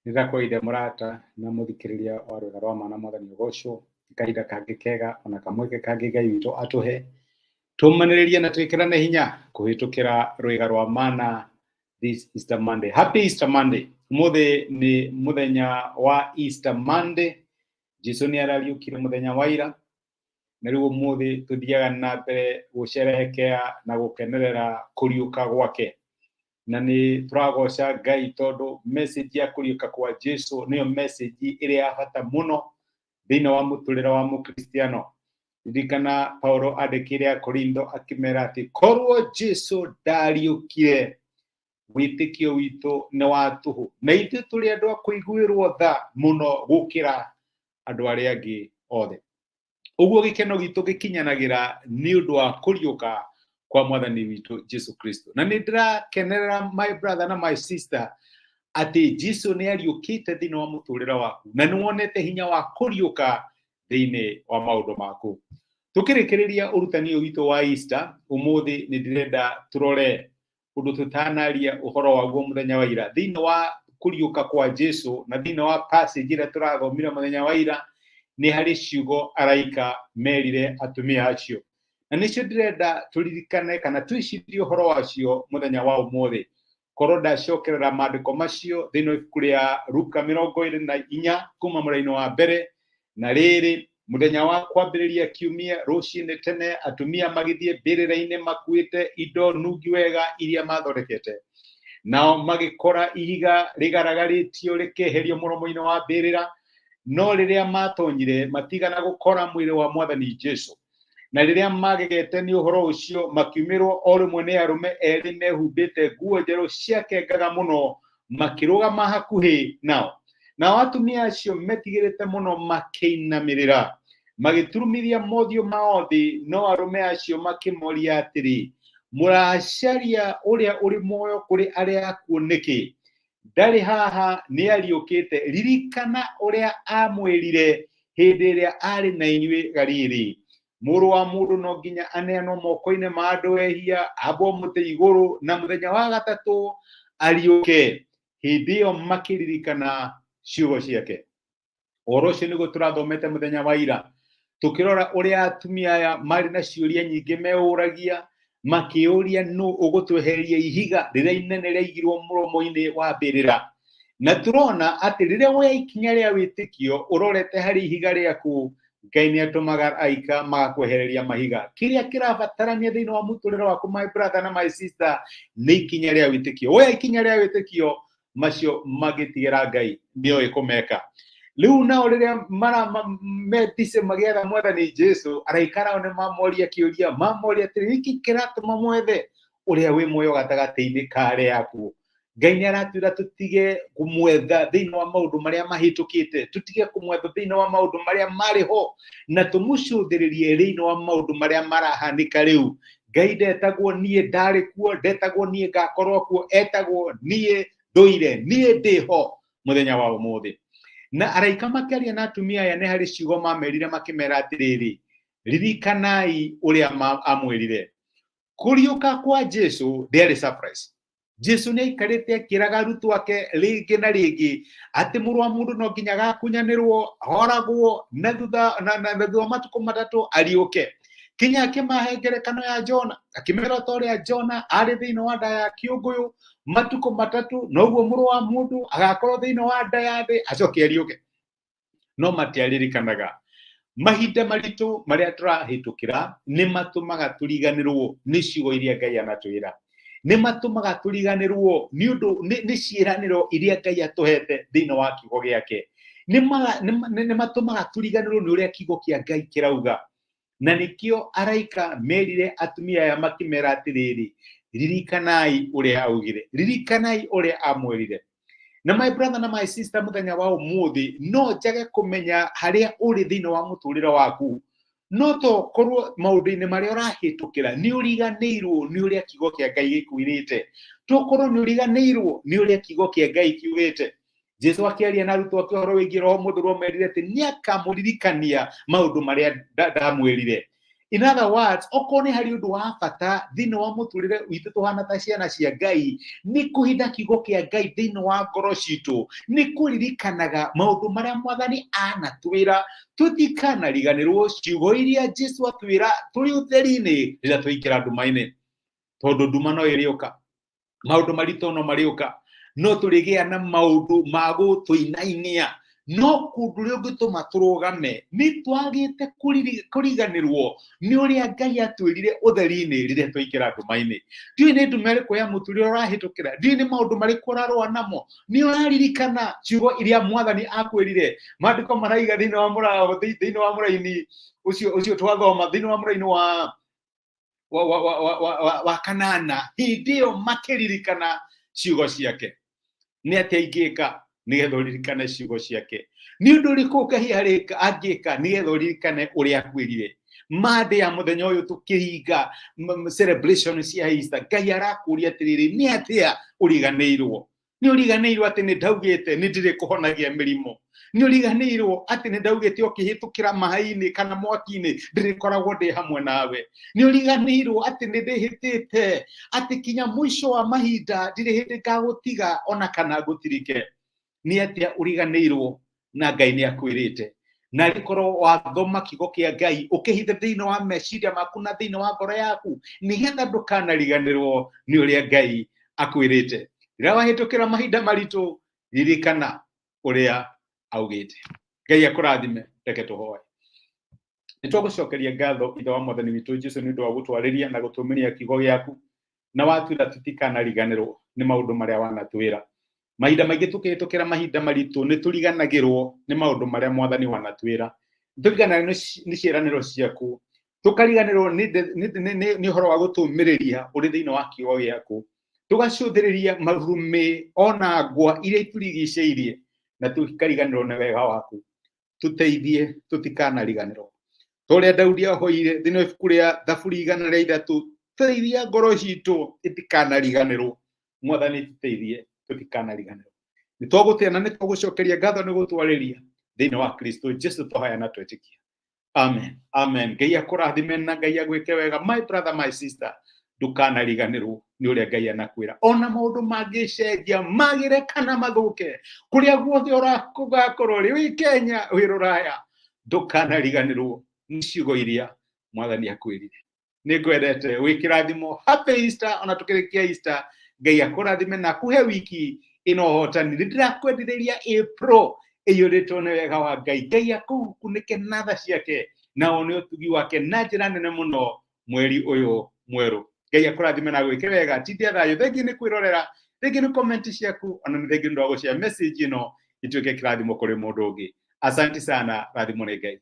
Nĩndakũgeithia mũrata na mũthikĩrĩria wa rwĩga rwa ma na Mwathani ũgocwo. Nĩ kahinda kangĩ kega ona kamweke kangĩ Ngai witũ atũhe tũmanĩrĩrie na twĩkĩrane hinya kũhĩtũkĩra rwĩga rwa mana this Easter Monday. Happy Easter Monday. Ũmũthĩ nĩ mũthenya wa Easter Monday. Jesu nĩ arariũkire mũthenya wa ira na rĩu ũmũthĩ tũthiaga na mbere gũcerehekea na gũkenerera kũriũka gwake. Na nĩ tũragoca Ngai tondũ message ya kũriũka kwa Jesu nĩyo message ĩrĩa ya bata mũno thĩinĩ wa mũtũrĩre wa mũkristiano. Ririkana Paulo andĩkĩire Akorintho akĩmera atĩ korwo Jesu ndariũkire wĩtĩkio witũ nĩ wa tũhũ, na ithuĩ tũrĩ andũ a kũiguĩrwo tha mũno gũkĩra andũ arĩa angĩ othe. Ũguo gĩkeno gitũ gĩkinyanagĩra nĩ ũndũ wa kũriũka kwa Mwathani witũ Jesu Kristo. Na nĩ ndĩrakenerera my brother na my sister atĩ Jesu nĩ ariũkĩte thĩinĩ wa mũtũrĩre waku na nĩ wonete hinya wa kũriũka thĩinĩ wa maũndũ maku. Tũkĩrĩkĩrĩria ũrutani ũyũ witũ wa Easter ũmũthĩ, nĩ ndĩrenda tũrore ũndũ tũtanaria ũhoro waguo mũthenya wa ira thĩinĩ wa kũriũka kwa Jesu, na thĩinĩ wa passage ĩrĩa tũrathomire mũthenya wa ira nĩ harĩ ciugo araika merire atumia acio, na nĩcio ndĩrenda tũririkane kana twĩcirie ũhoro wacio mũthenya wa ũmũthĩ. Korwo ndacokerera maandĩko macio thĩinĩ wa ibuku rĩa Luka 24 kuma mũraini wa mbere. Na rĩrĩ, mũthenya wa kwambĩrĩria kiumia, rũcinĩ tene, atumia magĩthiĩ mbĩrĩra-inĩ makuĩte indo nungi wega iria mathondekete. Nao magĩkora ihiga rĩgaragarĩtio rĩkeherio mũromo-inĩ wa mbĩrĩra, no rĩrĩa matonyire matigana gũkora mwĩrĩ wa Mwathani Jesu. Na rĩrĩa magegete nĩ ũhoro ũcio, makiumĩrwo o rĩmwe nĩ arũme erĩ mehumbĩte nguo njerũ ciakengaga mũno, makĩrũgama hakuhĩ nao. Nao atumia acio metigĩrĩte mũno makĩinamĩrĩra, magĩturumithia mothiũ mao thĩ, no arũme acio makĩmoria atĩrĩ, mũracaria ũrĩa ũrĩ muoyo kũrĩ arĩa akuũ nĩkĩ? Ndarĩ haha, nĩ ariũkĩte. Ririkana ũrĩa aamwĩrire hĩndĩ ĩrĩa aarĩ na inyuĩ Galili: Mũrũ wa mũndũ no nginya aneanwo moko-inĩ ma andũ ehia, ambwo mũtĩ igũrũ, na mũthenya wa gatatũ ariũke. Hĩndĩ ĩyo makĩririkana ciugo ciake. Ũhoro ũcio nĩguo tũrathomete mũthenya wa ira, tũkĩrora ũrĩa atumia aya marĩ na ciũria nyingĩ meũragia, makĩũria nũ ũgũtwehereria ihiga rĩrĩa inene rĩaigirwo mũromo-inĩ wa mbĩrĩra. Na tũrona atĩ rĩrĩa woya ikinya rĩa wĩtĩkio ũrorete harĩ ihiga rĩaku, Ngai nĩ atũmaga araika magakwehereria mahiga. Kĩrĩa kĩrabatarania thĩinĩ wa mũtũrĩre waku, my brother na my sister, nĩ ikinya rĩa wĩtĩkio. Woya ikinya rĩa wĩtĩkio, macio magĩtigĩra Ngai nĩoĩ kũmeka. Rĩu nao rĩrĩa metice magĩetha Mwathani Jesu, araika nao nĩ mamoria kĩũria, mamoria atĩrĩ, nĩkĩ kĩratũma mwethe ũrĩa wĩ muoyo gatagatĩ-inĩ ka arĩa akuũ? Ngai nĩ aratwĩra tũtige kũmwetha thĩinĩ wa maũndũ marĩa mahĩtũkĩte, tũtige kũmwetha thĩinĩ wa maũndũ marĩa marĩ ho, na tũmũcũthĩrĩrie thĩinĩ wa maũndũ marĩa marahanĩka rĩu. Ngai ndetagwo niĩ ndarĩ kuo, ndetagwo niĩ ngakorwo kuo, etagwo niĩ ndũire, niĩ ndĩ ho mũthenya wa ũmũthĩ. Na araika makĩaria na atumia aya nĩ harĩ ciugo mamerire, makĩmera atĩrĩrĩ, ririkanai ũrĩa amwĩrire. Kũriũka kwa Jesu ndĩarĩ surprise. Jesu nĩ aikarĩte akĩraga arutwo ake rĩngĩ na rĩngĩ atĩ mũrũ wa mũndũ no nginya agakunyanĩrwo, oragwo, na thutha na thutha wa matukũ matatũ ariũke. Kinya akĩmahe ngerekano ya Jona, akĩmera ta ũrĩa Jona arĩ thĩinĩ wa nda ya kĩũngũyũ matukũ matatũ, noguo mũrũ wa mũndũ agakorwo thĩinĩ wa nda ya thĩ acoke ariũke. No matiaririkanaga. Mahinda maritũ marĩa tũrahĩtũkĩra nĩ matũmaga tũriganĩrwo nĩ ciugo iria Ngai anatwĩra, nĩ matũmaga tũriganĩrwo nĩ ũndũ nĩ ciĩranĩro iria Ngai atũhete thĩinĩ wa kiugo gĩake, nĩ matũmaga tũriganĩrwo nĩ ũrĩa kiugo kĩa Ngai kĩrauga. Na nĩkĩo araika merire atumia aya makĩmera atĩrĩrĩ, ririkanai ũrĩa augire, ririkanai ũrĩa amwĩrire. Na my brother na my sister, mũthenya wa ũmũthĩ no njage kũmenya harĩa ũrĩ thĩinĩ wa mũtũrĩre waku, no tokorwo maũndũ-inĩ marĩa ũrahĩtũkĩra nĩ ũriganĩirwo nĩ ũrĩa kiugo kĩa Ngai gĩkwĩrĩte, tokorwo nĩ ũriganĩirwo nĩ ũrĩa kiugo kĩa Ngai kiugĩte. Jesu akĩaria na arutwo ake ũhoro wĩgiĩ Roho Mũtheru, amerire atĩ nĩ akamũririkania maũndũ marĩa ndamwĩrire. In other words, okorwo nĩ harĩ ũndũ wa bata thĩinĩ wa mũtũrĩre witũ tũhana ta ciana cia Ngai, nĩ kũhitha kiugo kĩa Ngai thĩinĩ wa ngoro citũ, nĩ kũririkanaga maũndũ marĩa Mwathani anatwĩra, tũtikanariganĩrwo ciugo iria Jesu atwĩra tũrĩ ũtheri-inĩ rĩrĩa twaingĩra nduma-inĩ, tondũ nduma no ĩrĩũka, maũndũ maritũ no marĩũka, no tũrĩgĩa na maũndũ ma gũtũinainia, no kũndũ ũrĩa ũngĩtũma tũrũgame nĩ twagĩte kũriganĩrwo nĩ ũrĩa Ngai atwĩrire ũtheri-inĩ rĩrĩa twaingĩra nduma-inĩ. Ndiũĩ nĩ nduma ĩrĩkũ ya mũtũrĩre ũrahĩtũkĩra, ndiũĩ nĩ maũndũ marĩkũ ũrarũa namo, nĩ ũraririkana ciugo iria Mwathani akwĩrire. Maandĩko maraiga thĩinĩ wa mũrago, thĩinĩ wa mũraini ũcio ũcio twathoma, thĩinĩ wa mũraini wa kanana, hĩndĩ ĩyo makĩririkana ciugo ciake. Nĩ atĩa ingĩka nĩgetha ũririkane ciugo ciake? Nĩ ũndũ ũrĩkũ Ngai angĩka nĩgetha ũririkane ũrĩa akwĩrire? Mande ya mũthenya ũyũ tũkĩhinga celebration cia Easter, Ngai arakũria atĩrĩrĩ, nĩ atĩa ũriganĩirwo? Nĩ ũriganĩirwo atĩ nĩ ndaugĩte nĩ ndĩrĩkũhonagia mĩrimũ? Nĩ ũriganĩirwo atĩ nĩ ndaugĩte ũkĩhĩtũkĩra maĩ-inĩ kana mwaki-inĩ ndĩrĩkoragwo ndĩ hamwe nawe? Nĩ ũriganĩirwo atĩ nĩ ndĩhĩtĩte atĩ kinya mũico wa mahinda ndirĩ hĩndĩ ngagũtiga ona kana ngũtirike? Nĩ atĩa ũriganĩirwo na Ngai nĩ akwĩrĩte? Na rĩkorwo wathoma kiugo kĩa Ngai ũkĩhithe thĩinĩ wa meciria maku na thĩinĩ wa ngoro yaku, nĩgetha ndũkanariganĩrwo nĩ ũrĩa Ngai akwĩrĩte. Rĩrĩa wahĩtũkĩra mahinda maritũ, ririkana ũrĩa augĩte. Ngai akũrathime. Reke tũhoe. Nĩ twagũcokeria ngatho Ithe wa Mwathani witũ Jesu nĩ ũndũ wa gũtwarĩria na gũtũmĩria kiugo gĩaku, na watwĩra tũtikanariganĩrwo nĩ maũndũ marĩa wanatwĩra. Mahinda maingĩ tũkĩhĩtũkĩra mahinda maritũ nĩ tũriganagĩrwo nĩ maũndũ marĩa Mwathani wanatwĩra. Tũriganagĩrwo nĩ ciĩranĩro ciaku, tũkariganĩrwo nĩ ũhoro wa gũtũmĩrĩria ũrĩ thĩinĩ wa kiugo gĩaku, tũgacũthĩrĩria marurumĩ ona ngwa iria itũrigicĩirie, na tũkariganĩrwo nĩ wega waku. Tũteithie tũtikanariganĩrwo. Ta ũrĩa Daudi ahoire thĩinĩ wa ibuku rĩa Thaburi 103, teithia ngoro citũ itikanariganĩrwo. Mwathani tũteithie tũtikanariganĩrwo. Nĩ twagũtĩa na nĩ twagũcokeria ngatho nĩ gũtwarĩria thĩinĩ wa Kristo Jesu twahoya na twetĩkia. Amen. Amen. Ngai akũrathime na Ngai agwĩke wega. My brother, my sister, ndũkanariganĩrwo nĩ ũrĩa Ngai anakwĩra. Ona maũndũ mangĩcenjia, magĩre kana mathũke, kũrĩa guothe ũgakorwo rĩ, wĩ Kenya, wĩ Rũraya, ndũkanariganĩrwo nĩ ciugo iria Mwathani akwĩrire. Nĩ ngwendete, wĩ kĩrathimo. Happy Easter, ona tũkĩrĩkia Easter, Ngai akũrathime na akuhe wiki ĩno ũhotani. Nĩ ndĩrakwendithĩria April ĩiyũrĩtwo nĩ wega wa Ngai. Ngai akũkunĩke na tha ciake na one ũtugi wake na njĩra nene mũno mweri ũyũ mwerũ. Ngai akũrathime na gwĩke wega. Tindia thayũ. Thengiũ nĩ kwĩrorera, thengiũ nĩ comment ciaku, ona nĩ thengiũ nĩ ũndũ wa gũshare message ĩno ituĩke kĩrathimo kũrĩ mũndũ ũngĩ. Asante sana, rathimwo nĩ Ngai.